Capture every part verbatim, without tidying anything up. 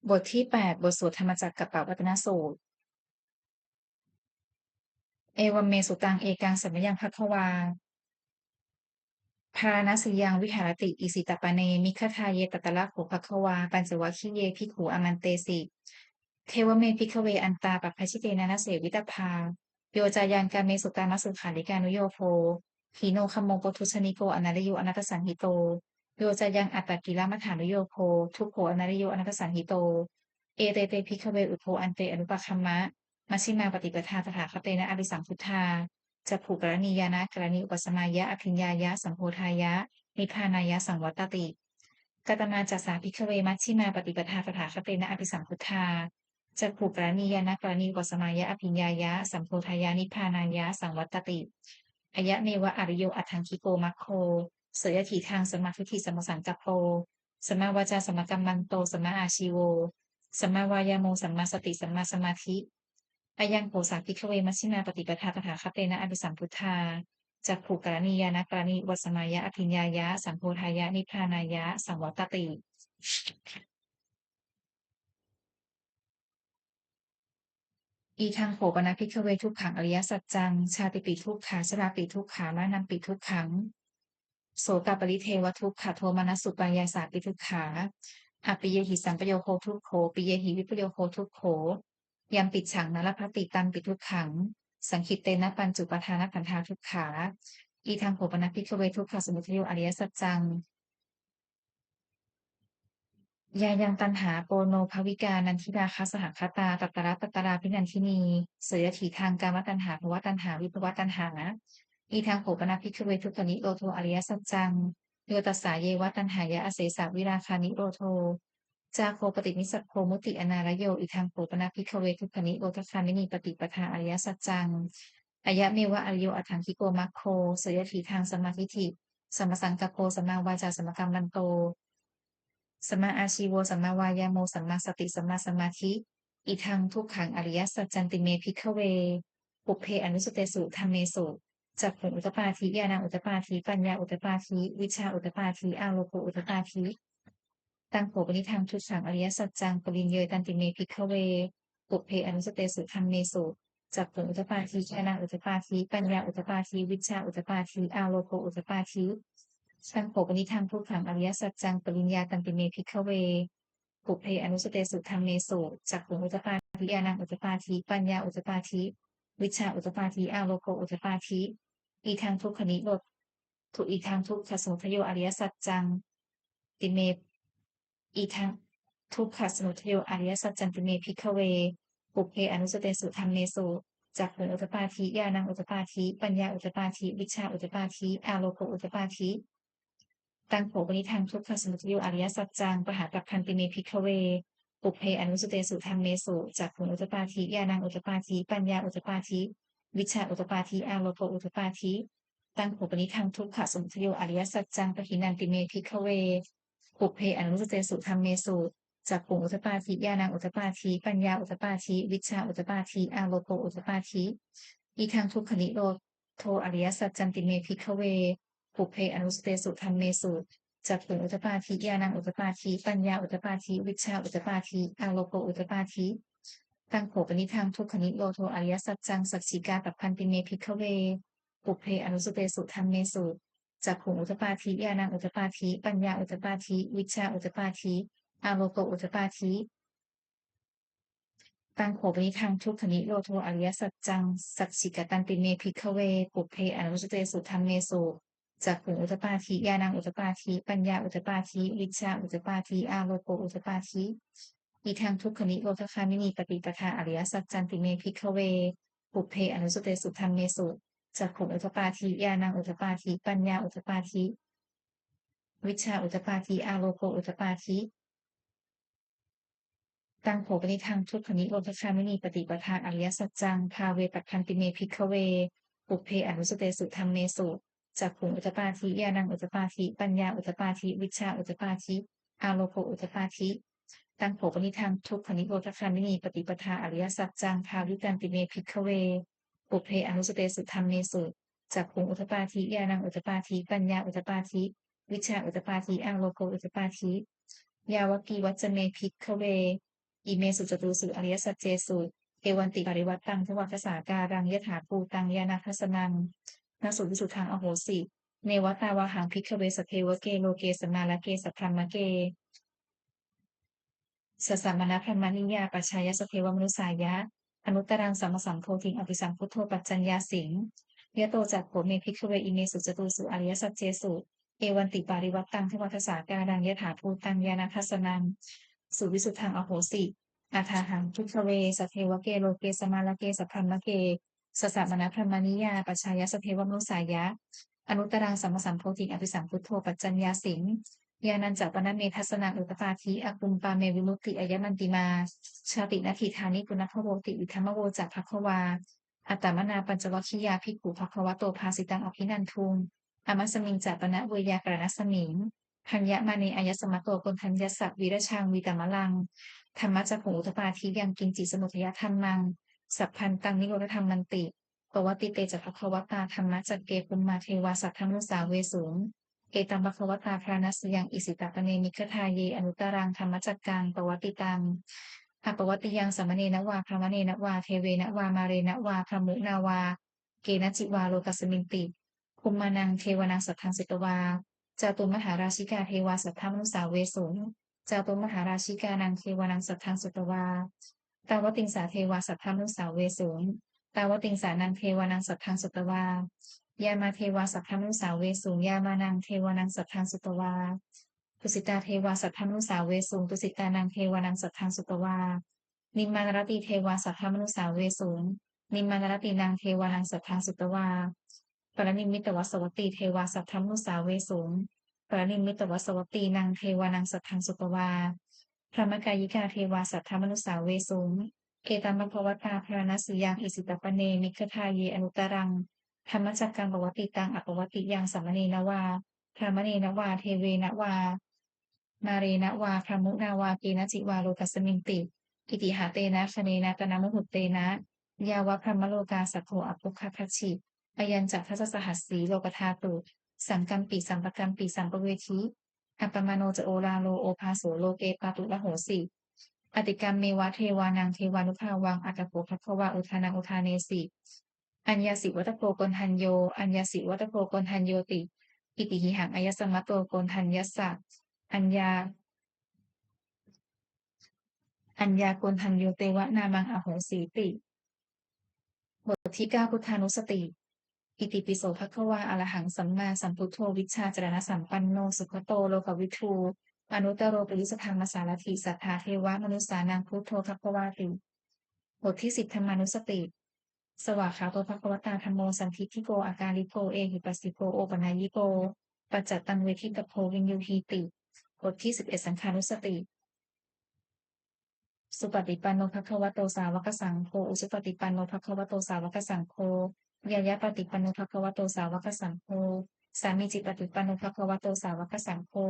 บทที่แปด บทสวดธรรมจักรกัปปวัตตนสูตร Evaṃ me sutaṃ. Ekaṃ samayaṃ bhagavā bārāṇasiyaṃ viharati isipatane migadāye. Tatra kho bhagavā pañcavaggiye bhikkhū āmantesi: Dveme bhikkhave antā pabbajitena na sevitabbā. Yo cāyaṃ kāmesu kāmasukhallikānuyogo hīno gammo pothujjaniko anariyo anatthasañhito, yo cāyaṃ attakilamathānuyogo dukkho anariyo anatthasañhito, ete te bhikkhave ubho ante anupagamma majjhimā paṭipadā tathāgatena abhisambuddhā cakkhukaraṇī ñāṇakaraṇī upasamāya abhiññāya sambodhāya nibbānāya saṃvattati. Katamā ca sā bhikkhave majjhimā paṭipadā tathāgatena abhisambuddhā cakkhukaraṇī ñāṇakaraṇī upasamāya abhiññāya sambodhāya nibbānāya saṃvattati? Ayameva ariyo aṭṭhaṅgiko maggo, seyyathīdaṃ: sammādiṭṭhi sammāsaṅkappo sammāvācā sammākammanto sammāājīvo sammāvāyāmo sammāsati sammāsamādhi. Ayaṃ kho sā bhikkhave majjhimā paṭipadā tathāgatena abhisambuddhā cakkhukaraṇī ñāṇakaraṇī upasamāya abhiññāya sambodhāya nibbānāya saṃvattati. Idaṃ kho pana bhikkhave dukkhaṃ ariyasaccaṃ: jātipi dukkhā jarāpi dukkhā maraṇampi dukkhaṃ sokaparidevadukkhadomanassupāyāsāpi dukkhā appiyehi sampayogo dukkho piyehi vippayogo dukkho yampicchaṃ na labhati tampi dukkhaṃ saṅkhittena pañcupādānakkhandhā dukkhā. Idaṃ kho pana bhikkhave dukkhasamudayo ariyasaccaṃ: yāyaṃ taṇhā ponobbhavikā nandirāgasahagatā tatra tatrābhinandinī seyyathīdaṃ: kāmataṇhā bhavataṇhā vibhavataṇhā. Idaṃ kho pana bhikkhave dukkhanirodho ariyasaccaṃ: yo tassāyeva taṇhāya asesavirāganirodho cāgo paṭinissaggo mutti anālayo. Idaṃ kho pana bhikkhave dukkhanirodhagāminī paṭipadā ariyasaccaṃ: ayameva ariyo aṭṭhaṅgiko maggo, seyyathīdaṃ: sammādiṭṭhi sammāsaṅkappo sammāvācā sammākammanto sammāājīvo sammāvāyāmo sammāsati sammāsamādhi. Idaṃ dukkhaṃ ariyasaccanti me bhikkhave pubbe ananussutesu dhammesu cakkhuṃ udapādi ñāṇaṃ udapādi paññā udapādi vijjā udapādi āloko udapādi. Taṃ kho panidaṃ dukkhaṃ ariyasaccaṃ pariññeyyanti me bhikkhave pubbe ananussutesu dhammesu cakkhuṃ udapādi ñāṇaṃ udapādi paññā udapādi vijjā udapādi āloko udapādi. Taṃ kho panidaṃ dukkhaṃ ariyasaccaṃ pariññātanti me bhikkhave pubbe ananussutesu dhammesu cakkhuṃ udapādi ñāṇaṃ udapādi paññā udapādi vijjā udapādi āloko udapādi. Idaṃ dukkhanirodho, idaṃ dukkhasamudayo ariyasaccanti me, idaṃ dukkhasamudayo ariyasaccanti me bhikkhave pubbe ananussutesu dhammesu cakkhuṃ udapādi ñāṇaṃ udapādi paññā udapādi vijjā udapādi āloko udapādi. Taṃ kho panidaṃ dukkhasamudayo ariyasaccaṃ pahātabbanti me bhikkhave pubbe ananussutesu dhammesu cakkhuṃ udapādi ñāṇaṃ udapādi paññā udapādi vijjā udapādi āloko udapādi. Taṃ kho panidaṃ dukkhasamudayo ariyasaccaṃ pahīnanti me bhikkhave pubbe ananussutesu dhammesu cakkhuṃ udapādi ñāṇaṃ udapādi paññā udapādi vijjā udapādi āloko udapādi. Idaṃ dukkhanirodho ariyasaccanti me bhikkhave pubbe ananussutesu dhammesu cakkhuṃ udapādi ñāṇaṃ udapādi paññā udapādi vijjā udapādi āloko udapādi. Taṃ kho panidaṃ dukkhanirodho ariyasaccaṃ sacchikātabbanti me bhikkhave pubbe ananussutesu dhammesu cakkhuṃ udapādi ñāṇaṃ udapādi paññā udapādi vijjā udapādi āloko udapādi. Taṃ kho panidaṃ dukkhanirodho ariyasaccaṃ sacchikatanti me bhikkhave pubbe ananussutesu dhammesu cakkhuṃ udapādi ñāṇaṃ udapādi paññā udapādi vijjā udapādi āloko udapādi. Idaṃ dukkhanirodhagāminī paṭipadā ariyasaccanti me bhikkhave pubbe ananussutesu dhammesu cakkhuṃ udapādi ñāṇaṃ udapādi paññā udapādi vijjā udapādi āloko udapādi. Taṃ kho panidaṃ dukkhanirodhagāminī paṭipadā ariyasaccaṃ bhāvetabbanti me bhikkhave pubbe ananussutesu dhammesu cakkhuṃ udapādi ñāṇaṃ udapādi paññā udapādi vijjā udapādi āloko udapādi. Taṃ kho panidaṃ dukkhanirodhagāminī paṭipadā ariyasaccaṃ bhāvitanti me bhikkhave pubbe ananussutesu dhammesu cakkhuṃ udapādi ñāṇaṃ udapādi paññā udapādi vijjā udapādi āloko udapādi. Yāvakīvañca me bhikkhave imesu catūsu ariyasaccesu evanti parivaṭṭaṃ dvādasākāraṃ yathābhūtaṃ ñāṇadassanaṃ na suvisuddhaṃ ahosi. Neva tāvāhaṃ bhikkhave sadevake loke samārake sabrahmake sassamaṇabrāhmaṇiyā pajāya sadevamanussāya anuttaraṃ sammāsambodhiṃ abhisambuddho paccaññāsiṃ. Yato ca kho me bhikkhave imesu catūsu ariyasaccesu evanti parivaṭṭaṃ dvādasākāraṃ yathābhūtaṃ ñāṇadassanaṃ suvisuddhaṃ ahosi. Athāhaṃ bhikkhave sadevake loke samārake sabrahmake sassamaṇabrāhmaṇiyā pajāya sadevamanussāya anuttaraṃ sammāsambodhiṃ abhisambuddho paccaññāsiṃ. Yānañca pana me dassanaṃ udapādi akuppā me vimutti ayamantimā jāti natthidāni punabbhavoti. Idamavoca bhagavā. Attamanā pañcavaggiyā bhikkhū bhagavato bhāsitaṃ abhinanduṃ. Imasmiñca pana veyyākaraṇasmiṃ bhaññamāne āyasmato Koṇḍaññassa virajaṃ vītamalaṃ dhammacakkhuṃ udapādi yaṅkiñci samudayadhammaṃ sabbantaṃ nirodhadhammanti. Pavattite ca bhagavatā dhammacakke bhummā devā saddamanussāvesuṃ. Etaṃ bhagavatā bārāṇasiyaṃ isipatane migadāye anuttaraṃ dhammacakkaṃ pavattitaṃ appaṭivattiyaṃ samaṇena vā brāhmaṇena vā devena vā mārena vā brahmunā vā kenaci vā lokasminti. Bhummānaṃ devānaṃ saddaṃ sutvā cātummahārājikā devā saddamanussāvesuṃ. Cātummahārājikānaṃ devānaṃ saddaṃ sutvā tāvatiṃsā devā saddamanussāvesuṃ. Tāvatiṃsānaṃ devānaṃ saddaṃ sutvā yāmā devā saddamanussāvesuṃ. Yāmānaṃ devānaṃ saddaṃ sutvā tusitā devā saddamanussāvesuṃ. Tusitānaṃ devānaṃ saddaṃ sutvā nimmānaratī devā saddamanussāvesuṃ. Nimmānaratīnaṃ devānaṃ saddaṃ sutvā paranimmitavasavattī devā saddamanussāvesuṃ. Paranimmitavasavattīnaṃ devānaṃ saddaṃ sutvā brahmakāyikā devā saddamanussāvesuṃ. Etaṃ bhagavatā bārāṇasiyaṃ isipatane migadāye anuttaraṃ dhammacakkaṃ pavattitaṃ appaṭivattiyaṃ samaṇena vā brāhmaṇena vā devena vā mārena vā brahmunā vā kenaci vā lokasminti. Itiha tena khaṇena tena muhuttena yāva brahmalokā saddo abbhuggacchi. Ayañca dasasahassī lokadhātu saṅkampi sampakampi sampavedhi. Appamāṇo ca oḷāro obhāso loke pāturahosi. Atikkammeva devānaṃ devānubhāvaṃ atha kho bhagavā udānaṃ udānesi: Aññāsi vata bho Koṇḍañño, aññāsi vata bho Koṇḍaññoti. Itihidaṃ āyasmato Koṇḍaññassa aññā aññā Koṇḍañño tveva nāmaṃ ahosīti. บทที่เก้า พุทธานุสติ Itipi so bhagavā arahaṃ sammāsambuddho vijjācaraṇasampanno sugato lokavidū anuttaro purisadammasārathi satthā devamanussānaṃ buddho bhagavāti. บทที่สิบ ธรรมานุสติ Svākkhāto bhagavatā dhammo sandiṭṭhiko akāliko ehipassiko opanayiko paccattaṃ veditabbo viññūhīti. บทที่สิบเอ็ด สังฆานุสติ Supaṭipanno bhagavato sāvakasaṅgho, ujupaṭipanno bhagavato sāvakasaṅgho, ñāyapaṭipanno bhagavato sāvakasaṅgho, sāmīcipaṭipanno bhagavato sāvakasaṅgho,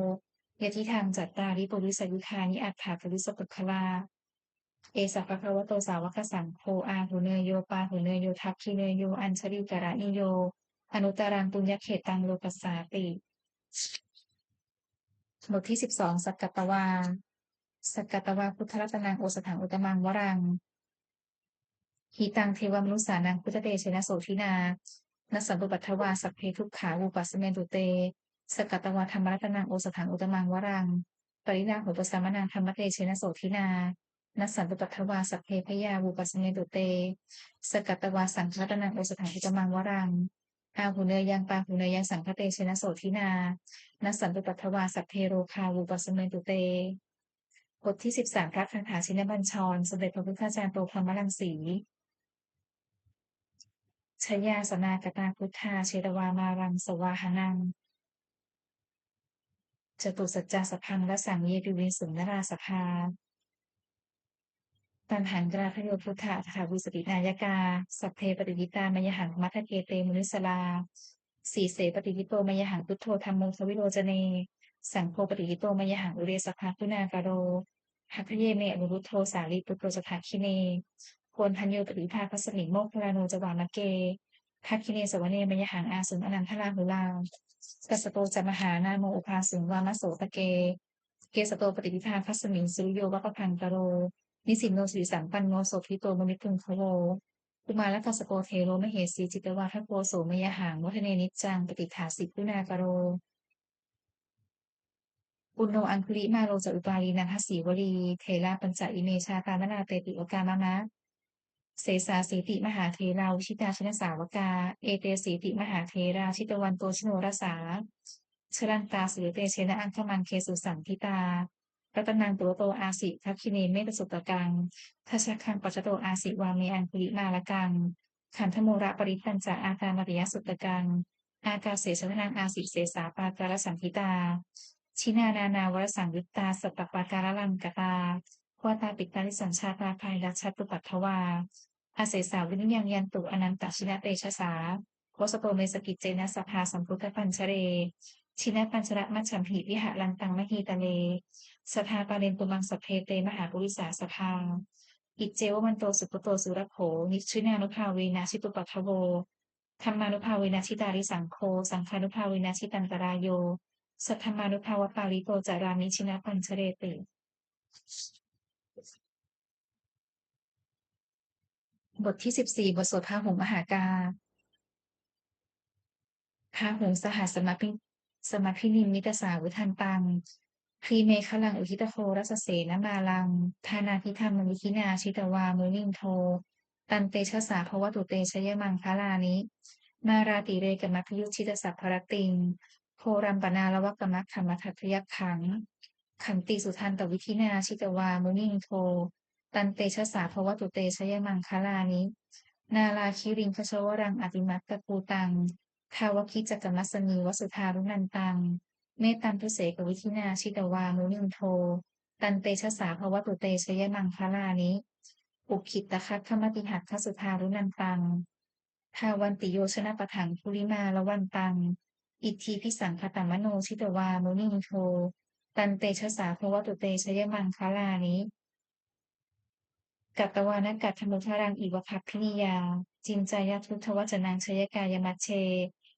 yadidaṃ cattāri purisayugāni aṭṭha purisapuggalā, esa bhagavato sāvakasaṅgho, āhuneyyo pāhuneyyo dakkhiṇeyyo añjalikaraṇīyo anuttaraṃ puññakkhettaṃ lokassāti. บทที่สิบสอง สักกัตวา Sakkatvā buddharatanaṃ osathaṃ uttamaṃ varaṃ hitaṃ devamanussānaṃ buddhatejena sotthinā nassantupaddavā sabbe dukkhā vūpasamentu te. Sakkatvā dhammaratanaṃ osathaṃ uttamaṃ varaṃ pariḷāhūpasamanaṃ dhammatejena sotthinā nassantupaddavā sabbe bhayā vūpasamentu te. Sakkatvā saṅgharatanaṃ osathaṃ uttamaṃ varaṃ āhuneyyaṃ pāhuneyyaṃ saṅghatejena sotthinā nassantupaddavā sabbe rogā vūpasamentu te. บทที่สิบสาม พระคาถาชินบัญชร สมเด็จพระพุทธาจารย์โต พรหมรังสี Jayāsanāgatā buddhā jetvā māraṃ savāhanaṃ catusaccāsabhaṃ rasaṃ ye piviṃsu narāsabhā. Taṇhaṅkarādayo buddhā aṭṭhavīsati nāyakā, sabbe patiṭṭhitā mayhaṃ matthake te munissarā. Sīse patiṭṭhito mayhaṃ buddho dhammo dvilocane, saṅgho patiṭṭhito mayhaṃ ure sabbaguṇākaro. Hadaye me anuruddho sārīputto ca dakkhiṇe, koṇḍañño piṭṭhibhāgasmiṃ moggallāno ca vāmake. Dakkhiṇe savane mayhaṃ āsuṃ ānandarāhulā, kassapa ca mahānāmo ubhāsuṃ vāmasotake. Kesato patiṭṭhibhāgasmiṃ suriyo va pabhaṅkaro, nisinno sirisampanno sobhito munipuṅgavo. Kumārakassapo thero mahesī cittavādako so mayhaṃ vadane niccaṃ patiṭṭhāsi guṇākaro. Puṇṇo aṅgulimālo ca upālī nandasīvalī therā pañca ime jātā nalāṭe tilakā mama. Sesāsīti mahātherā vijitā jinasāvakā etesīti mahātherā jitavanto jinorasā jalantā sīlatejena aṅgamaṅgesu saṇṭhitā. Ratanaṃ purato āsi dakkhiṇe mettasuttakaṃ dhajaggaṃ pacchato āsi vāme aṅgulimālakaṃ khandhamoraparittañca āṭānāṭiyasuttakaṃ ākāse chadanaṃ āsi sesā pākārasaṇṭhitā. Jinā nānāvarasaṃyuttā sattappākāralaṅkatā vātapittādisañjātā bāhirajjhattupaddavā asesā vinayaṃ yantu anantajinatejasā. Vasato me sakiccena sadā sambuddhapañjare jinapañjaramajjhamhi viharantaṃ mahītale sadā pālentu maṃ sabbe te mahāpurisāsabhā. Iccevamanto sugutto surakkho jinānubhāvena jitupaddavo dhammānubhāvena jitārisaṅgho saṅghānubhāvena jitantarāyo saddhammānubhāvapālito carāmi jinapañjareti. บทที่สิบสี่ บทสวดพาหุงมหากา Bāhuṃ sahassamabhi- samabhinimmitasāvudhantaṃ grīmekhalaṃ uditaghorasasenamāraṃ dānādidhammavidhinā jitavā munindo tantejasā bhavatu te jayamaṅgalāni. Mārātirekamabhiyujjhitasabbarattiṃ ghorampanāḷavakamakkhamathaddhayakkhaṃ khantīsudantavidhinā jitavā munindo tantejasā bhavatu te jayamaṅgalāni. Nāḷāgiriṃ gajavaraṃ atimattabhūtaṃ dāvaggicakkamasanīva sudāruṇantaṃ mettambusekavidhinā jitavā munindo tantejasā bhavatu te jayamaṅgalāni. Ukkhittakhaggamatihatthasudāruṇantaṃ dhāvantiyojanapathaṅgulimālavantaṃ iddhībhisaṅkhatamano jitavā munindo tantejasā bhavatu te jayamaṅgalāni. Katvāna kaṭṭhamudaraṃ iva gabbhinīyā ciñcāya duṭṭhavacanaṃ janakāyamajjhe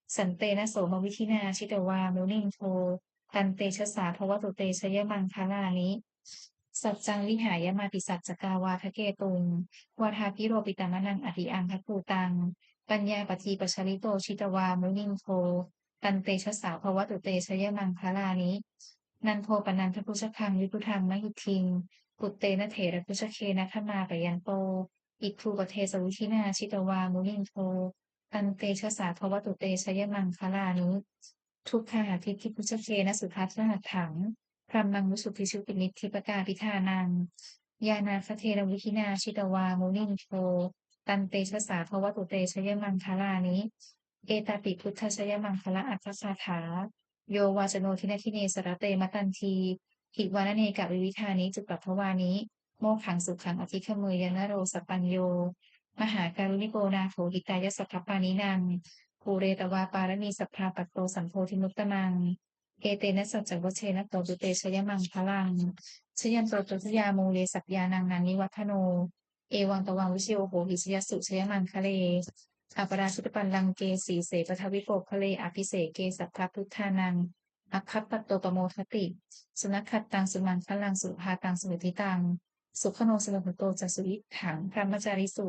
santena somavidhinā jitavā munindo tantejasā bhavatu te jayamaṅgalāni. Saccaṃ vihāya matisaccakavādaketuṃ vādābhiropitamanaṃ atiandhabhūtaṃ paññāpadīpajalito jitavā munindo tantejasā bhavatu te jayamaṅgalāni. Nandopanandabhujagaṃ vibudhaṃ mahiddhiṃ puttena therabhujagena damāpayanto iddhūpadesavidhinā jitavā munindo tantejasā bhavatu te jayamaṅgalāni. Duggāhadiṭṭhibhujagena sudaṭṭhahatthaṃ brahmaṃ visuddhijutimiddhibakābhidhānaṃ ñāṇāgadena vidhinā jitavā munindo tantejasā bhavatu te jayamaṅgalāni. Etāpi buddhajayamaṅgalaaṭṭhagāthā yo vācano dinadine sarate matandī hitvānanekavividhāni cupaddavāni mokkhaṃ sukhaṃ adhigameyya naro sapañño. Mahākāruṇiko nātho hitāya sabbapāṇinaṃ pūretvā pāramī sabbā patto sambodhimuttamaṃ. Etena saccavajjena hotu te jayamaṅgalaṃ. Jayanto bodhiyā mūle sakyānaṃ nandivaḍḍhano evaṃ tvaṃ vijayo hohi jayassu jayamaṅgale. Aparājitapallaṅke sīse paṭhavipokkhare abhiseke sabbabuddhānaṃ aggappatto pamodati. Sunakkhattaṃ sumaṅgalaṃ supabhātaṃ suhuṭṭhitaṃ sukhaṇo sumuhutto ca suyiṭṭhaṃ brahmacārisu.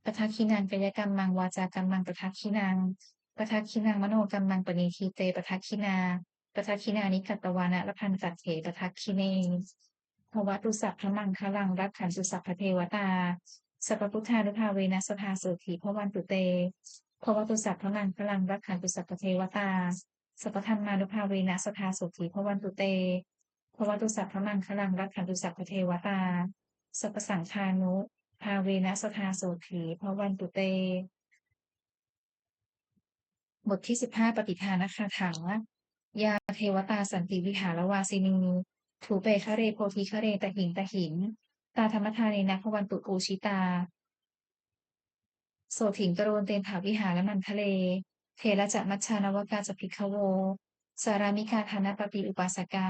Padakkhiṇaṃ kāyakammaṃ vācākammaṃ padakkhiṇaṃ padakkhiṇaṃ manokammaṃ paṇidhī te padakkhiṇā padakkhiṇāni katvāna labhantatthe padakkhiṇe. Bhavatu sabbamaṅgalaṃ rakkhantu sabbadevatā sabbabuddhānubhāvena sadā sotthī bhavantu te. Bhavatu sabbamaṅgalaṃ rakkhantu sabbadevatā sabbadhammānubhāvena sadā sotthī bhavantu te. Bhavatu sabbamaṅgalaṃ rakkhantu sabbadevatā sabbasaṅghānubhāvena sadā sotthī bhavantu te. บทที่สิบห้า ปัตติทานคาถา Yā devatā santi vihāravāsinī thūpe ghare bodhighare tahiṃ tahiṃ tā dhammadānena bhavantu pūjitā sotthiṃ karontedha vihāramaṇḍale. Therā ca majjhā navakā ca bhikkhavo sārāmikā dānapatī upāsakā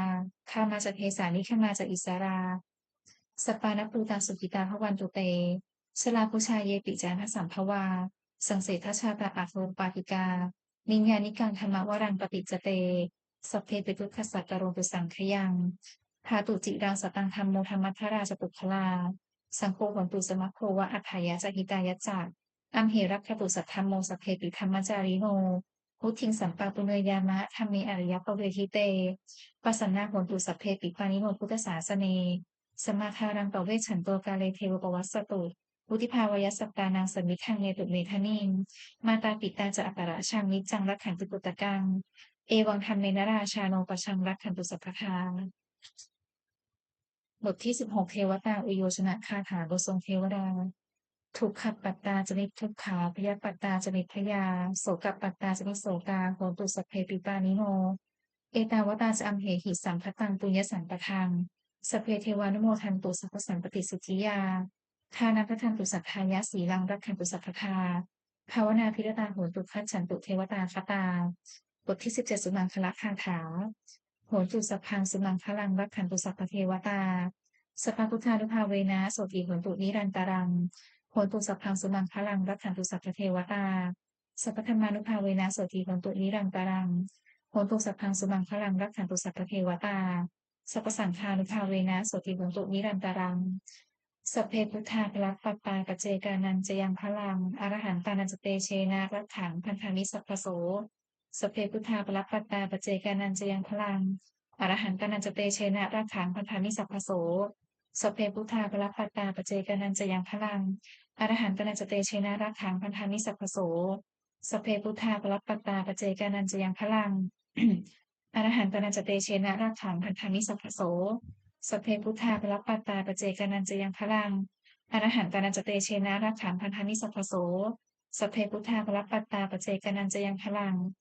gāmā ca desā nigamā ca issarā sappāṇabhūtā sukhitā bhavantu te. Jalābujā yepi ca aṇḍasambhavā saṃsedajātā athavopapātikā niyyānikaṃ dhammavaraṃ paṭicca te sabbepi dukkhassa karontu saṅkhayaṃ. Ṭhātu ciraṃ sataṃ dhammo dhammaddharā ca puggalā saṅgho hontu samaggo va atthāya ca hitāya ca. Amhe rakkhatu saddhammo sabbepi dhammacārino. Vuḍḍhiṃ sampāpuṇeyyāma dhamme ariyappavedite. Pasannā hontu sabbepi pāṇino buddhasāsane. Samādhāraṃ pavecchanto kāle devo pavassatu. Vuḍḍhibhāvāya sattānaṃ samiddhaṃ netu medaniṃ. Mātā pitā ca atrajaṃ niccaṃ rakkhanti puttakaṃ. Evaṃ dhammena rājāno pajaṃ rakkhantu sabbadā. บทที่ สิบหก เทวตาอุยโยชนคาถา บททรงเทวดา Dukkhappattā ca niddukkhā, bhayappattā ca nibbhayā, sokappattā ca nissokā, hontu sabbepi pāṇino. Ettāvatā ca amhehi sambhataṃ puññasampadaṃ, sabbe devānumodantu sabbasampattisiddhiyā. Dānaṃ dadantu saddhāya, sīlaṃ rakkhantu sabbadā, bhāvanābhiratā hontu, gacchantu devatāgatā. บทที่ สิบเจ็ด สุมังคลคาถา Hontu sabbaṃ sumaṅgalaṃ, rakkhantu sabbadevatā, sabbabuddhānubhāvena sotthī hontu nirantaraṃ. Hontu sabbaṃ sumaṅgalaṃ, rakkhantu sabbadevatā, sabbadhammānubhāvena sotthī hontu nirantaraṃ. Hontu sabbaṃ sumaṅgalaṃ, rakkhantu sabbadevatā, sabbasaṅghānubhāvena sotthī hontu nirantaraṃ. Sabbe buddhā balappattā, paccekānañca yaṃ balaṃ, arahantānañca tejena rakkhaṃ bandhāmi sabbaso. Sabbe buddhā balappattā, paccekānañca yaṃ balaṃ, arahantānañca tejena rakkhaṃ bandhāmi sabbaso. Sabbe buddhā balappattā, paccekānañca yaṃ balaṃ, arahantānañca tejena rakkhaṃ bandhāmi sabbaso. Sabbe buddhā balappattā, paccekānañca yaṃ balaṃ, arahantānañca tejena rakkhaṃ bandhāmi sabbaso. Sabbe buddhā balappattā, paccekānañca yaṃ balaṃ, arahantānañca tejena rakkhaṃ bandhāmi sabbaso. Sabbe buddhā balappattā, paccekānañca yaṃ balaṃ,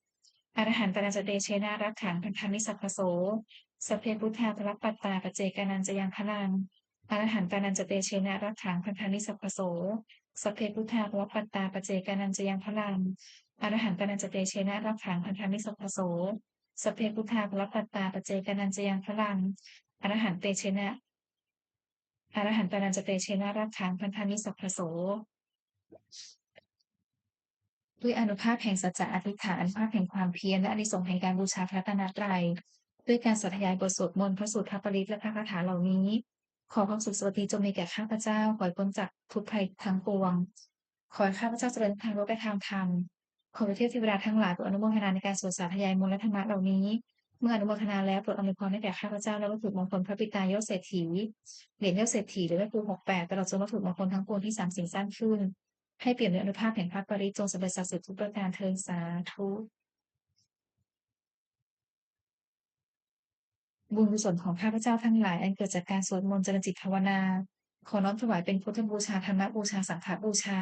arahantānañca tejena rakkhaṃ bandhāmi sabbaso. Sabbe buddhā balappattā, paccekānañca yaṃ balaṃ, arahantānañca tejena rakkhaṃ bandhāmi sabbaso. Sabbe buddhā balappattā, paccekānañca yaṃ balaṃ, arahantānañca tejena rakkhaṃ bandhāmi sabbaso. Sabbe buddhā balappattā, paccekānañca yaṃ balaṃ, arahantānañca tejena, arahantānañca tejena rakkhaṃ bandhāmi sabbaso. ด้วยอานุภาพแห่งสัจจะอธิษฐาน อานุภาพแห่งความเพียร และอานิสงส์แห่งการบูชาพระรัตนตรัย ด้วยการสาธยายบทสวดมนต์ พระสูตร พระปริตร และพระคาถาเหล่านี้ ขอความสุขสวัสดีจงมีแก่ข้าพเจ้า ขอให้พ้นจากทุกข์ภัยทั้งปวง ขอให้ข้าพเจ้าเจริญทางโลกและทางธรรม ขอพระเทพเทวดาทั้งหลายโปรดอนุโมทนาในการสวดสาธยายมนต์และธรรมะเหล่านี้ เมื่ออนุโมทนาแล้วโปรดอำนวยพรให้แก่ข้าพเจ้าและวัตถุมงคลพระปิดตาโยชน์เศรษฐี เหรียญโยชน์เศรษฐี หรือแม่ครูหกแปด ตลอดจนวัตถุมงคลทั้งปวงที่สามสิ่งสร้างขึ้น ให้เปี่ยมด้วยอานุภาพแห่งพระปริตร จงสำเร็จศักดิ์สิทธิ์ทุกประการเทอญ สาธุ บุญกุศลของข้าพเจ้าทั้งหลายอันเกิดจากการสวดมนต์เจริญจิตภาวนา ขอน้อมถวายเป็นพุทธบูชา ธรรมบูชา สังฆบูชา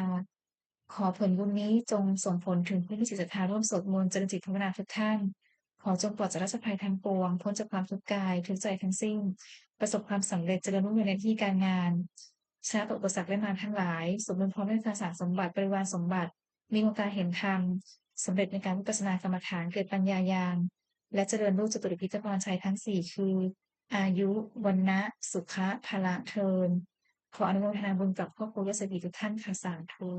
ขอผลบุญนี้จงส่งผลถึงผู้มีจิตศรัทธาร่วมสวดมนต์เจริญจิตภาวนาทุกท่าน ขอจงปลอดจากราชภัยทั้งปวง พ้นจากความทุกข์กายทุกข์ใจทั้งสิ้น ประสบความสำเร็จ เจริญรุ่งเรืองในที่การงาน ชนะต่ออุปสรรคและมารทั้งหลาย สมบูรณ์พร้อมด้วยทรัพย์สมบัติ บริวารสมบัติ มีดวงตาเห็นธรรม สำเร็จในการวิปัสสนากรรมฐาน เกิดปัญญาญาณ และเจริญรูปจตุรพิธพรชัยทั้งสี่ คือ อายุ วรรณะ สุขะ พละ เทอญ ขออนุโมทนาบุญกับครอบครัวญาติสามีทุกท่านค่ะ สาธุ